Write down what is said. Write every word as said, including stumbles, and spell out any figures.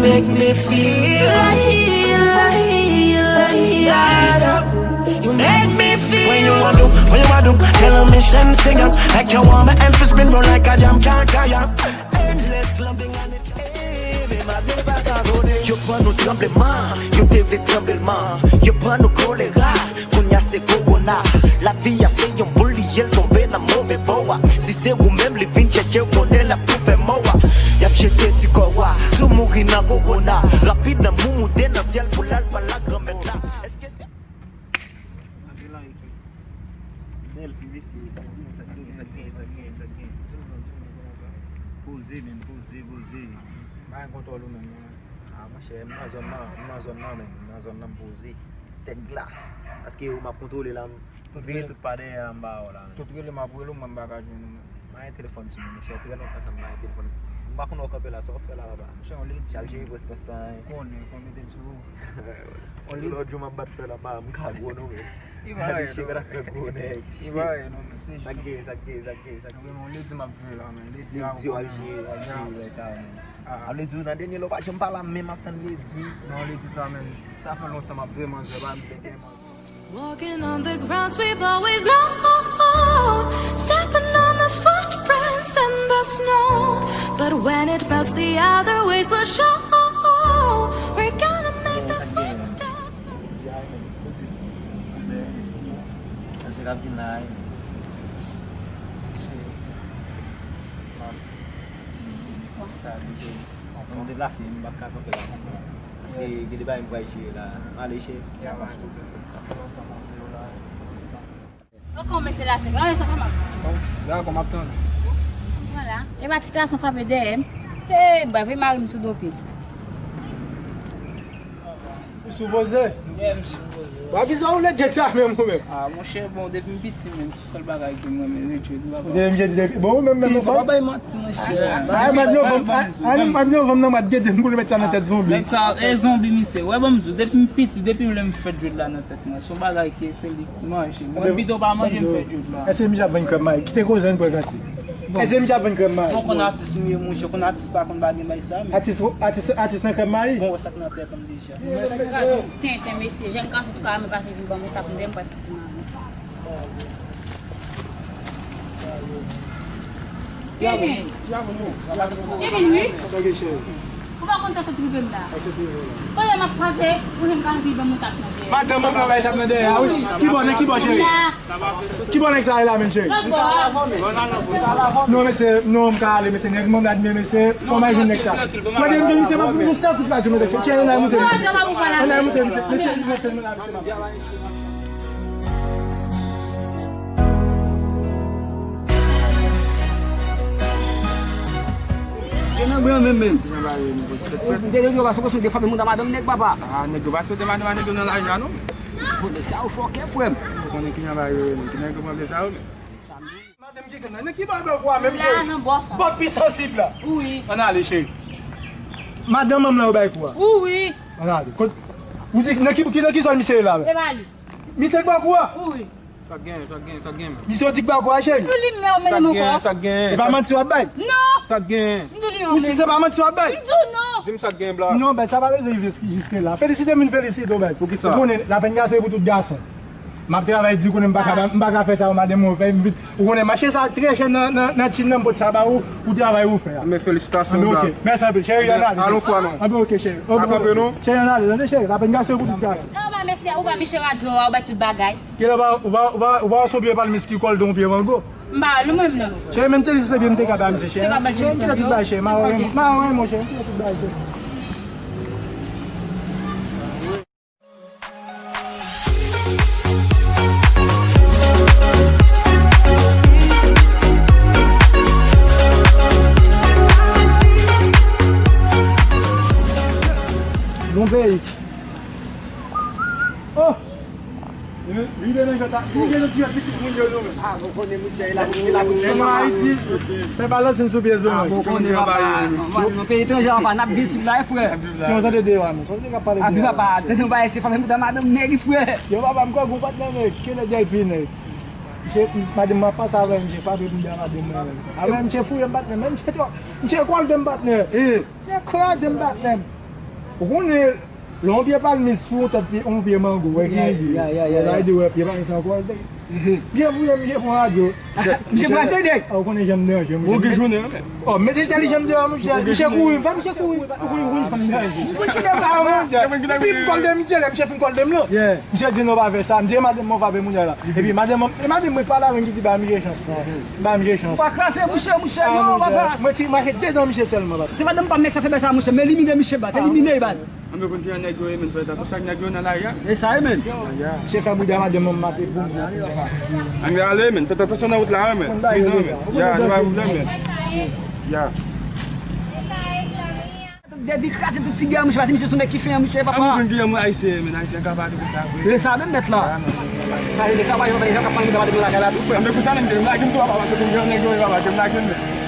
Make me feel like, like, like that. You make me feel. When you want to, when you want to, tell a mission, sing up like you want my emphasis, been run like a jam, can't tire. Endless loving and it. Yo pran nou tranbleman, yo te vle tranbleman, yo pran nou kolera. Kounye a se kowona. Lavi a se yon boul li ye, l tonbe nan move bò a. Si se ou menm li vin chèche w, konnen l ap tou fè mò a. Y ap jete ti kò a, tou mouri nan kowona. Rapid nan moumoude nan syèl pou l al pale ak Granmèt la. Èske se Bèl fi mesye, sa k gen, sa k gen, sa k gen, sa k gen, sa k gen. Poze, men, poze, poze. Pa gen kontwòl ou menm non. Ah, monchè, m nan zòn nan, m nan zòn nan, men, m nan zòn nan, m poze. Tèt glas. Paske ou m ap kontwole la, m veye tout pa dèyè la, m ba ou la, men. Tout rele m ap rele w, mwen m pa ka jwenn ou menm. M pa gen telefòn sou mwen, monchè, trè lontan sa m pa gen telefòn. M pa konn wè w kanpe la, sa w fè la, papa? Monchè, yon ledi. Chak jou e prestans tan, hein. Konnen, fò mete l sou ou. Yon ledi. Lòt jou m ap bat fè la, pa m ka gwo non, men. Li pa rèd non. Chèk ap fè gwo nèg. Li pa rèd non, men se jis. Sa k gen, sa k gen, sa k gen, sa k gen. Yon ledi m ap viv la, men. Ledi a, ou konnen. Ledi w al jere, w al jere, wè sa, men. Ah. A, ledi w nan dènye lè, w pa janm pale a m, men m ap tann ledi. Non, ledi sa, men. Sa fè lontan m ap viv manzè, pa m te gen manzè. Walking on the grounds we've always known. Stepping on the footprints in the snow. But when it melts, the other ways will show. We're gonna make the footsteps. Manzè, manzè k ap vin la, wi. Sa, li te, fò m deplase, m p ap ka kanpe la konpran. Paske gen de bagay m pral jere la. M ale, cheri. Ya, pa gen pwoblèm. Sa fè lontan m ap veye w la. Ou konn mesye la, se gade sa kòman. Bon, gade kòman m ap tann. Vwala. E pa ti gason frape dèyè m. Hey, m pral voye mari m sou do pye. Ou sipoze? Yeah, m sipoze. Wa kisa ou le jet sa menm ou menm? Ah, monchè, bon, depi m piti, menm, se sèl bagay ke m renmen, red jet, papa. Depi m piti, depi, bon, ou menm, menm, ou pa bay manti, monchè. Ah, mwa novanm, ah, mwa novanm nan, mwa gede m pou l met sa nan tèt zonbi. Nèg sa, e zonbi, misye. Wè, bon, m di w, depi m piti, depi lè m fèt jet la nan tèt mwen. Se yon bagay ke se li k manje. Mwen pito pa manje, m fè jet la. Èske misye ap vann krèm mayi? Kite koze, ann pran kanti. Èske misye ap vann krèm mayi? Bon, konn atis m ye, monchè, konn atis pa konn pa gen bay sa, men. Atis, atis, atis nan krèm mayi? Bon, wè sa k nan tèt m deja. Tenten, mesye, jèn gason tou ka renmen pase vin ban m yon tap nan dèyè m pral fè ti mari. Kevin. Kevin, wi. Ou pa konn sa sot rive m la. Pandan m ap pase, ou menm ka anvi ban m yon tap nan dèyè. Madanm mwen bay tap nan dèyè a, wi. Ki bò, nan ki bò, cheri? Ki bò nèg sa ye la menm, cheri? Lòt bò a. Non, mesye, non, m ka ale, mesye. Nèg mwen gad, men, mesye, fò m al jwenn nèg sa. Mwen gen misye, mwen sèl kout la, di mwen, cheri, ann al moute, mesye. Ann al moute, mesye. Mesye, mwen tèlman la, mesye. Gen nan bran menm, menm. Kijan bagay yo, nèg yo, se fèt. Nèg yo pa sou pwoson de frape moun nan madanm nèg, papa. Ah, nèg yo pa sou de madanm nèg yo nan laj la, non. Bon, nèg sa yo fòkè, frè m. Ou konnen kijan bagay yo ye, men. Ki nèg yo pran de sa yo, men. Madanm ki gen nan, nan ki bò bò kwa menm, cheri? Bò pi sansib la. Wi. Ann ale, cheri. Madanm manman yo bay kou a. Wi. Ann ale. Kot, ou di, nan ki, ki, nan ki zòn misye ye la, men? E pa li. Misye k ba kou a? Wi. Sa k gen, sa k gen, sa k gen, men. Misye w di k ba kou a, cheri? M di w li menm, men. Sa k gen, sa k gen? E pa manti w ap bay? Non. Sa k gen? M di w li menm, men. Ou si se pa manti w ap bay? M di w non. Di m sa k gen, bla. Non, ben, sa pa bezwen rive jiske la. Felisite moun, felisite w, ben. Poukisa? Ou konnen, lapenn gason e pou tout gason. M ap travay di, konnen m pa ka, m pa ka fè sa, madanm mwen fè m vit. Ou konnen mache sa trè chè nan, nan, nan Chin nan, m pot sa ba ou, pou travay ou fè a. Men felisitasyon, bla. Anben, ok. Mèsi anpil, cheri, ann ale. Alon fwa non. Anben, ok, cheri. Pa kanpe non. Cheri, ann ale, tande, cheri, lapenn gason e pou tout gason. Ou pa mesye, ou pa miche radyo a, ou bay tout bagay. Kilè ou pa, ou pa, ou pa, ou pa wè se yon pye palmis ki kòlde yon pye mango? M pa wè l non mwen menm non. Cheri, menm te li se byen m te ka ba misye, cheri. Cheri, m kite tout bagay, cheri. Ma wè, ma wè, mon cheri, m kite tout bagay, cheri. Bon peyi. Oh! Rive nan jwèt la, rive nan ti jwèt pitit moun yo, nou menm. Ah, bon, konnen misye la, misye la, misye la. Ayiti, fè balanse sou pye zòn. Ah, bon, konnen papa. Nan peyi etranje, papa, n ap viv la, frè. Ki yon tande de wa, men. Sa w te ka pale de papa, tande w pa ese fanmi, madanm nèg, frè. Yo, papa, m kwè gon patnè nèg, kenè dèyè pi nèg. Misye, madanm mwen ap pase avè m, misye frape m de madanm mwen. Avè m, misye fouye m patnè, men misye twò, misye kwòl de m patnè. Eh. Misye kraze m patnè. Ou konnen, lè yon pye palmis sou yon tèt pye, yon pye mango, wè ki li ye. Sa vle di, wè, pye palmis ankò, l te. Misye fouye, misye pran radyo. Misye pran radyo, de. Ou konnen jan m deranje, misye. Ou gen jounen, men. Oh, met entèlijans deyò, monchè. Misye kouri, fè misye kouri. Ou konnen, ou konnen jan m deranje. Ou konnen ki de pa, monchè. Pi m kòl de misye, lè misye fin kòl de m lan. Misye di, "Non, pa fè sa." M di, "E madanm mwen, w ap monchè la." Epi madanm mwen, e madanm mwen pale avè m ki di, "Ba misye chans, non. Ba misye chans." Ou pa kraze, monchè, monchè, non, papa. Mwen ti mache dedan misye sèlman, papa. Se madanm pa m nèg sa fè bagay sa, monchè. Men elimine misye, baz. Elimine, baz. Ann, mwen konn ki jan nèg yo ye, men, fè atansyon ak nèg yo nan lari a. E sa ye, men. Misye fè bouda madanm mwen mate pou mwen. Ann ale, men, fè atansyon nan wout la, men. Pridan, men. Ya, nou pa pwoblèm, men. Ya. Depi kraze tout figi a, monchè, pase misye sou nèg ki fen an, monchè, papa. An, mwen konn ki jan mwen ayisyen, men, ayisyen ka pale konsa vre. E sa menm nèt la. Sa, e sa, pa, e sa, pa, e sa, ka pale de madanm nan lakay la, tou, frè. An, men konsa, men, m lage m tou, papa, paske m gen nèg yo, papa, ke m lage m, men.